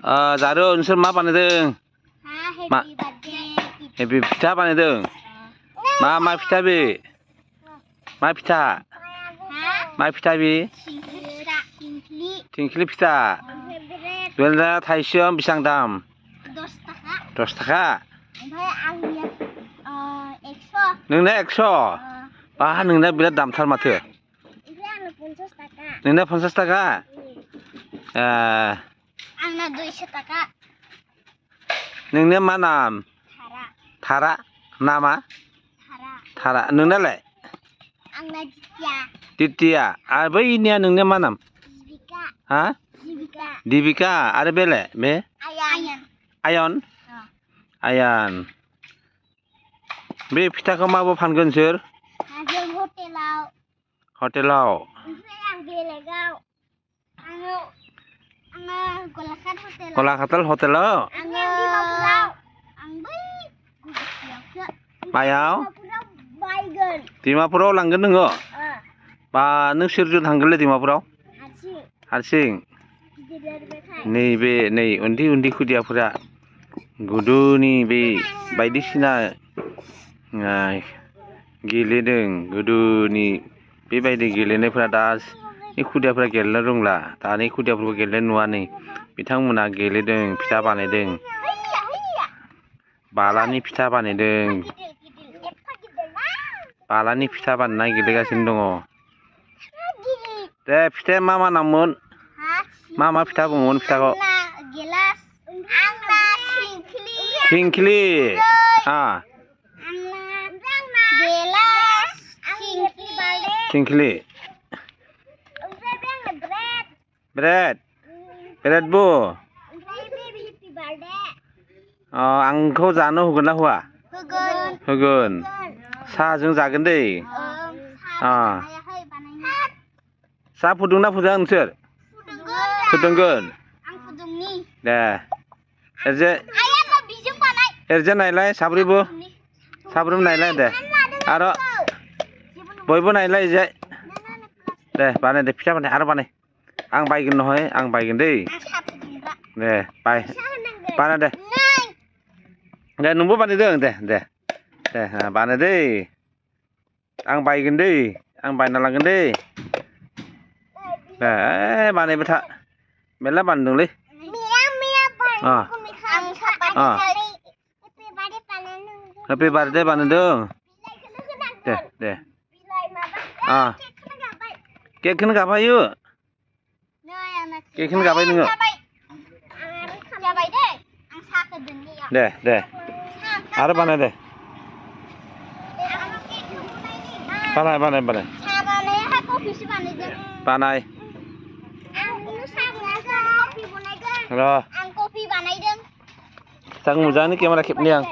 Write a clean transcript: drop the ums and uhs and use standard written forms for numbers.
Zaro unsur ma panedeung. Happy pita panedeung. Ma pita be. Ma pita. Ma pita be. Tingkli pita. Benda Thaisyom bisang dam. 10 taka. Oमफ्राय आंनिया 100 नोंना 100 बा नोंना बिराद दामथार माथो ओमफ्राय आंना 50 टाका नोंना 50 टाका आंना 200 टाका नोंना मा नाम थारा नामा थारा नोंनालाय आंना दित्या आरो बैनिया नोंना मा नाम दिबिका हा दिबिका आरो बेले बे आयन बे फिथाखौ माबो फानगोन सोर जों हटेलाव ओमफ्राय आं बेलेगाव आङो गलाघाट हटेलाव आङो डिमापुराव आं बै गुवाहाटीयावसो मायाव बायगोन डिमापुराव लांगोन नोङो बा नों सोरजों थांगोनलै डिमापुराव हारसिं नैबे नै उन्दै खुदियाफोरा गुदुनि बे बायदिसिना गेलेदों गुदुनि बेबायदि गेलेनायफोरा दा खुदियाफोरा गेलेनो रोंला दानि खुदियाफोरखौ गेलेनाय नुवा नै बिथांमोना गेलेदों फिथा बानायदों बालानि फिथा बानायदों बालानि फिथा बानायना गेलेगासिनो दङ दे फिथाया मा नाममोन मा फिथा बुङोमोन फिथाखौ थिंख्लि थिंख्लि ब्रेड बु आंखौ जानो होगोन ना होआ होगोन साहाजों जागोन दै साहा फुदुंना फुदुङा नोंसोर फुदुंगोन दे एरजे नायलाय साब्रैबो नायलाय दे आरो बयबो नायलाय जे दे बानाय दे फिथा बानाय आरो बानाय आं बायगोन नहय आं बायगोन दै दे बानाय दे नोंबो बानायदों दे बानाय दै आं बायगोन दै आं बायना लांगोन दै बानायबाय था मेरला बानायदोंलै हेपि बार्थडे बानायदों दे केकखौनो गाफायो केकखौनो गाबाय नोङो दे आरो बानाय दे बानाय बानाय र' जां मोजाङै केमेरा खेबनि आं